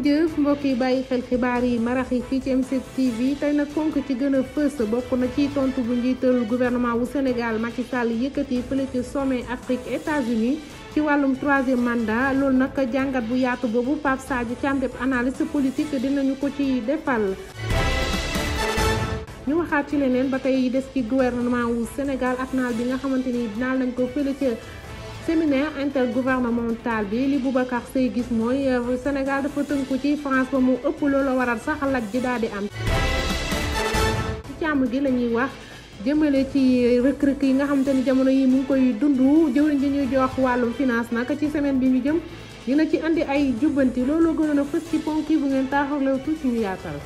ngeen jëf mbokk yi bàyyi xel xibaar yi marax yi fii ci M7 TV tey nag ponk ci gën a fës bokk na ci tontu bu njiital gouvernement wu Sénégal Macky Sall yëkkati fële ci sommet Afrique États-Unis ci wàllum 3e mandat loolu nag jàngat bu yaatu boobu Pape Sadio Thiam def analyste politique dinañu ko ci defal. ñu waxaat ci leneen ba tey des ci gouvernement wu Sénégal ak naal bi nga xamante ni naal nañ ko fële ca séminaire intergouvernemental bi li Boubacar Seye gis mooy Sénégal dafa tënku ci France ba mu ëpp loolu waral sax laj ji daal di am. ci càmm gi la ñuy wax jëmale ci rëkk-rëkk yi nga xamante ni jamono yi mu ngi koy dund jëwriñ ji ñuy jox wàllum finance nag ci semaine bi ñu jëm dina ci andi ay jubbanti looloo gënoon a fës ci ponk yi bu ngeen taaxarlew tuuti ñu yaatal.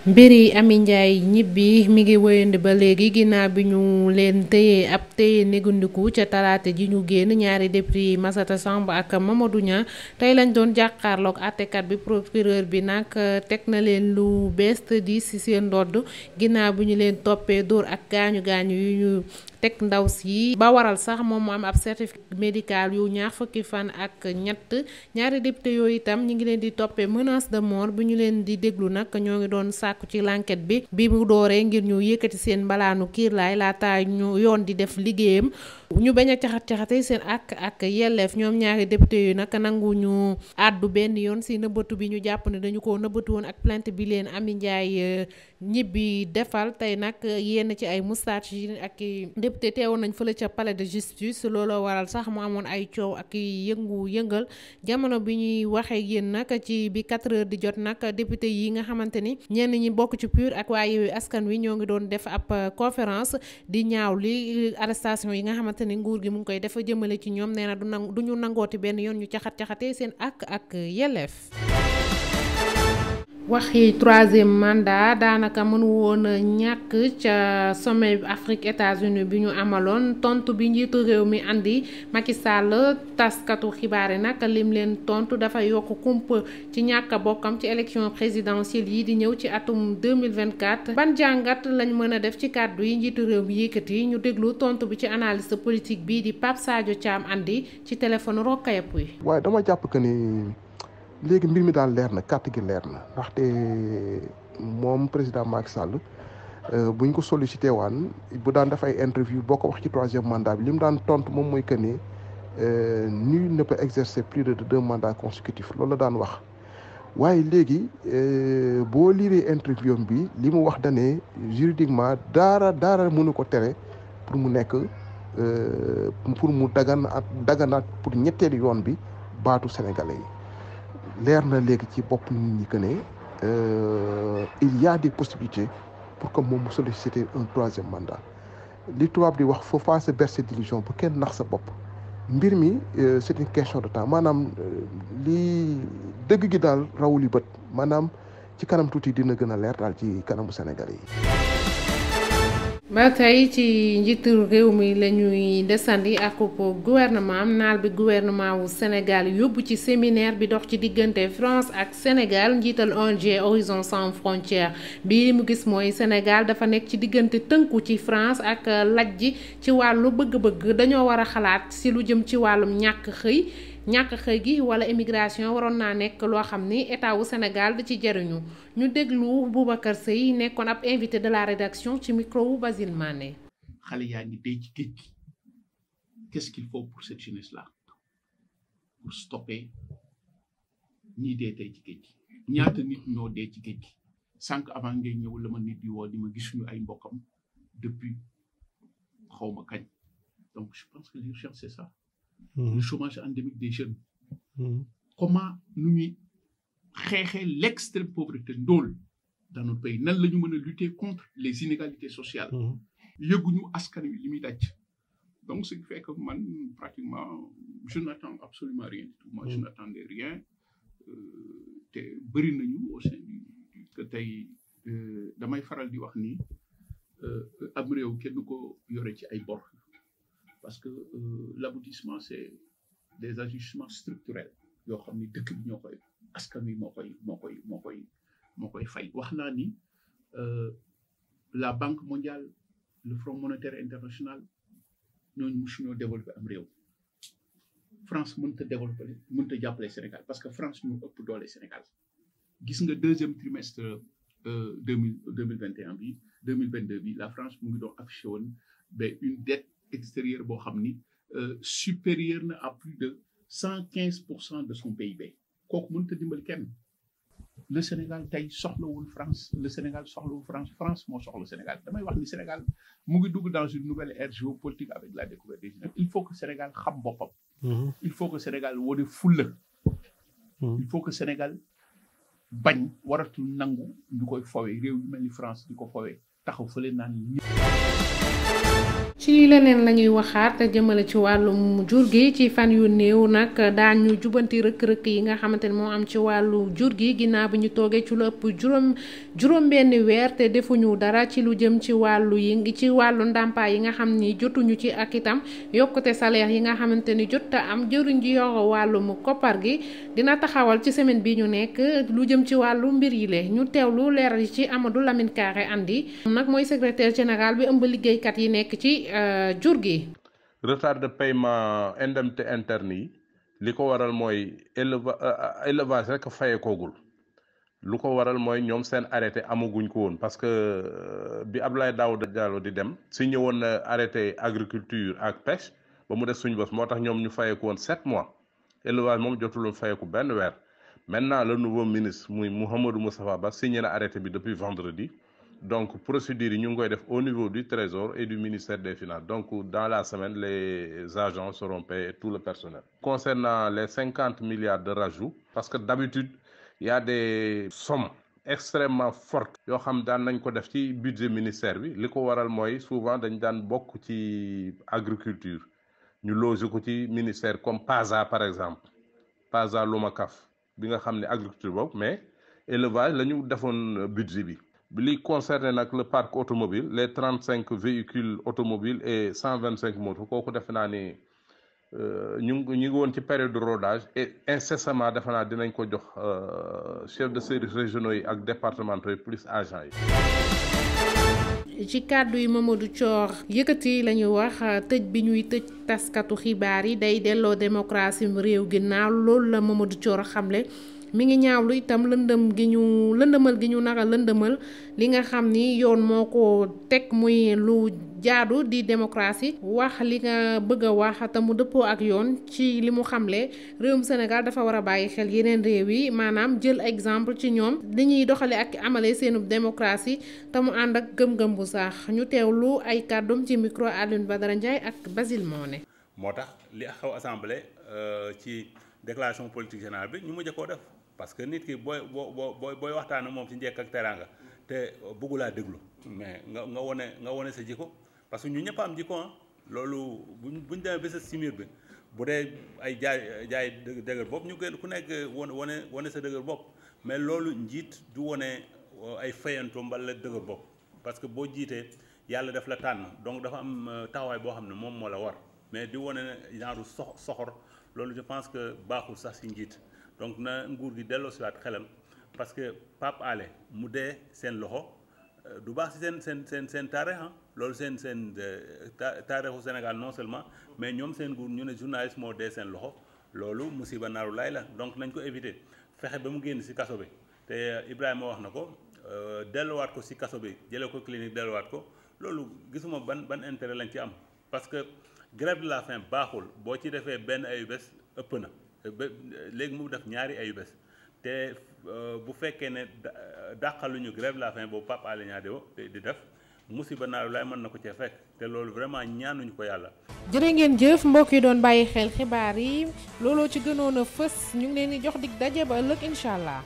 mbiri Amy Ndiaye ñibbi mi ngi wëyandi ba léegi ginnaaw bi ñu leen téye ab téye négandiku ca talaata ji ñu génn ñaari député Massata Samb ak Mamadou Niang tey lañ doon jàkkaarloog àttekat bi procureur bi nag teg na leen lu bees di ci seen ndodd ginnaaw bi ñu leen toppee dóor ak gaañu gaañu yu ñu teg ndaw si ba waral sax moom mu am ab certificat médical yu ñaar fukki fan ak ñett ñaari député yooyu itam ñi ngi leen di toppee menace de mort bu ñu leen di déglu nag ñoo ngi doon sàkku ci l'enquête bi mu dooree ngir ñu yëkkati seen mbalaanu kiirlaay laata ñu yoon di def liggéeyam ñu bañ a caxat-caxate seen ak yelleef ñoom ñaari député yu nag nangu ñu àddu benn yoon si nëbbatu bi ñu jàpp ne dañu ko nëbbatu woon ak plainte bi leen Amy Ndiaye ñibbi defal tey nag yenn ci ay Moustarchidine ak député teewoon nañ fële ca palais de justice looloo waral sax mu amoon ay coow ak yëngal jamono bi ñuy waxee yéen nag ci bi 4 heures di jot nag député yi nga xamante ni ñenn ñi bokk ci PUR ak waaye askan wi ñoo ngi doon def ab conférence di ñaaw li arrestation yi nga xamante ni nguur gi mu ngi koy defa jëmale ci ñoom nee na du ñu nangooti benn yoon ñu caxat-caxatee seen ak yelleef. waxi 3e mandat daanaka mënu woon ñàkk ca sommet Afrique États-Unis bi ñu amaloon tontu bi njiitu réew mi andi Macky Sall taskatu xibaar yi nag lim leen tontu dafa yokk kumpa ci ñàkk a bokkam ci élection présidentielle yi di ñëw ci atum 2024 ban jàngat lañ mën a def ci kàddu yi njiitu réew mi yëkkati ñu déglu tontu bi ci analyste politique bi di Pape Sadio Thiam andi ci téléphone Rokhaya Pouye. waaye dama jàpp que ni. léegi mbir mi daal leer na kàtt gi leer na ndaxte moom président Macky Sall buñ ko sollicité waan bu daan def ay interview boo ko wax ci 3e mandat bi li mu daan tontu moom mooy que ni nul ne peut exercer plus de 2 mandats consécutifs loolu la daan wax. waaye léegi boo liiree interview bi li mu wax dane juridiquement daara mënu ko tere pour mu nekk pour mu daganaat pour ñetteelu yoon bi baatu sénégalais yi. leer na léegi ci bopp nit ñi que ne il y a des possibilités pour que moom mu solliciter un 3e mandat li tubaab di wax faut pas se bercer d'illusions bu kenn nax sa bopp mbir mi c'est une question de temps maanaam li dëgg gi daal rawul yi bët maanaam ci kanam tuuti dina gën a leer daal ci kanamu Sénégalais yi. ba tey ci njiitu réew mi la ñuy desandi ak gouvernement am naal bi gouvernement wu Sénégal yóbbu ci séminaire bi dox ci diggante France ak Sénégal njiital ONG Horizon Sans Frontières bi mu gis mooy Sénégal dafa nekk ci diggante tënku ci France ak laj ji ci wàllu bëgg-bëgg dañoo war a xalaat si lu jëm ci wàllum ñàkk xëy gi wala immigration waroon naa nekk loo xam ni état wu Sénégal da ci jariñu ñu déglu Boubacar Seye nekkoon ab invité de la rédaction ci micro wu Basile Mané. xale yaa ngi dee ci géej gi qu'est-ce qu'il faut pour cette jeunesse là pour stopper ñii dee tey ci géej gi ñaata nit ñoo dee ci géej gi sànq avant ngay ñëw la ma nit di woo di ma gisuñu ay mbokkam depuis xawma kañ donc je pense que l'urgence c'est ça. Le chômage endémique des jeunes. Comment nous xeexee l'extrême pauvreté ndóol dans notre pays nan la ñu mën a lutter contre les inégalités sociales. yëguñu askan wi li muy daj. donc ce qui fait que man pratiquement je n'attends absolument rien du tout. Moi je n'attendais rien te bëri nañu au sein du que tey damay faral di wax ni am réew kenn ko yore ci ay bor. Parce que l'aboutissement c'est des ajustements structurels yoo xam ni dëkk bi ñoo koy askan wi moo koy fay wax naa ni la Banque mondiale le Fonds monétaire international ñooñu musuñoo développer am réew France mënta développer mënta jàppale Sénégal parce que France ñu ëpp doole Sénégal gis nga deuxième trimestre 2021 bi 2022 bi la France mu ngi doon affiché woon une dette extérieure boo xam ni supérieure na à plus de 115% de son PIB kooku mënta dimbali kenn. Le Sénégal tey soxlawul France le Sénégal soxlawul France moo soxla Sénégal damay wax ni Sénégal mu ngi dugg dans une nouvelle ère géopolitique avec la découverte des Guinéens. Il faut que Sénégal xam boppam. Il faut que Sénégal wane fulla. Il faut que Sénégal bañ waratul nangu ñu koy fowee réew yu mel ni France di ko fowee taxaw fële naan ci lii leneen la ñuy waxaat jëmale ci wàllum jur gi ci fan yu néew nag daañu jubanti rëkk-rëkk yi nga xamante ne moo am ci wàllu jur gi ginnaaw bi ñu toogee ci lu ëpp juróom benn weer te defuñu dara ci lu jëm ci wàllu ndàmpaay yi nga xam ni jotuñu ci ak itam yokkute salaire yi nga xamante ni jot a am jëriñ ji yor wàllum koppar gi dina taxawal ci semaine bi ñu nekk lu jëm ci wàllu mbir yi le ñu teewlu leeral yi ci Amadou Lamine Carré andi nag mooy secrétaire général bi ëmb liggéeykat yi nekk ci jur gi. Retard de paiement indemnité interne yi li ko waral mooy élevage rek fayekoogul lu ko waral mooy ñoom seen arrêté amaguñ ko woon parce que bi Abdoulaye Daouda Diallo di dem signé woon na arrêté agriculture ak pêche ba mu des suñu bos moo tax ñoom ñu fayeku woon 7 mois élevage moom jotuloon fayeku benn weer maintenant le nouveau ministre muy Mouhamadou Moustapha Ba signé na arrêté bi depuis vendredi. Donc, procédure, nous avons fait au niveau du Trésor et du ministère des Finances. Donc, dans la semaine, les agents seront payés et tout le personnel. Concernant les 50 milliards de rajouts, parce que d'habitude, il y a des sommes extrêmement fortes. Yo xam daan nañ ko def ci budget ministère bi li ko waral mooy souvent dañ daan bokk ci agriculture ñu loger ko ci ministère comme PASA par exemple PASA Lomacaf bi nga xam ne agriculture boobu mais élevage la ñu defoon budget bi. Li concerne nag le parc automobile les 35 véhicules automobiles et 125 motos kooku defe naa ni ñu ngi woon ci période de rodage et incessamment defe naa dinañ ko jox chef de service régionaux yi ak départementaux yi plus agents yi. ci kàddu yi Mamadou Thior yëkkati la ñu wax tëj bi ñuy tëj taskatu xibaar yi day delloo démocratie réew ginnaaw loolu la Mamadou Thior xamle. mi ngi ñaawlu itam lëndëmal gi ñu naka lëndëmal li nga xam ni yoon moo ko teg muy lu jaadu di démocratie wax li nga bëgg a wax te mu dëppoo ak yoon ci li mu xamle réewum Sénégal dafa war a bàyyi xel yeneen réew yi maanaam jël exemple ci ñoom li ñuy doxale ak amale seenu démocratie te mu ànd ak gëm-gëm bu sax ñu teewlu ay kàddum ci micro Alioune Badara Ndiaye ak Basile Moné. moo tax li xaw assemblée ci déclaration politique générale bi ñu mujj koo def. parce que nit ki booy waxtaan ak moom ci njekk ak teraanga te bëggu laa déglu mais nga wone sa jikko parce que ñu ñëpp am jikko loolu buñ demee ba sa simir bi bu dee ay jaay dëgër bopp ñu gën ku nekk wane sa dëgër bopp mais loolu njiit du wone ay fayanto mbala dëgër bopp parce que boo jiitee yàlla daf la tànn donc dafa am taxawaay boo xam ne moom moo la war mais di wone genre soxor loolu je pense que baaxul sax si njiit donc na nguur gi delloo si waat xelam parce que Pape Alé mu dee seen loxo du baax si seen taarix loolu seen taarixu Sénégal non seulement mais ñoom seen nguur ñu ne journaliste moo dee seen loxo loolu musiba naaru laay la donc nañ ko éviter fexe ba mu génn si kaso bi te Ibrahima wax na ko delluwaat ko si kaso bi jëlee ko clinique delluwaat ko loolu gisuma ban intérêt lañ ci am parce que grève de la faim baaxul boo ci defee benn ayubés ëpp na léegi mu def ñaari ayubés te bu fekkee ne dàqaluñu grève de la faim boobu Pape Alé Niang di def musiba naaru laay mën na ko cee fekk te loolu vraiment ñaanuñu ko yàlla. jërë ngeen jëf mbokk yi doon bàyyi xel xibaar yi looloo ci gënoon a fës ñu ngi leen di jox dig daje ba ëllëg incha allah.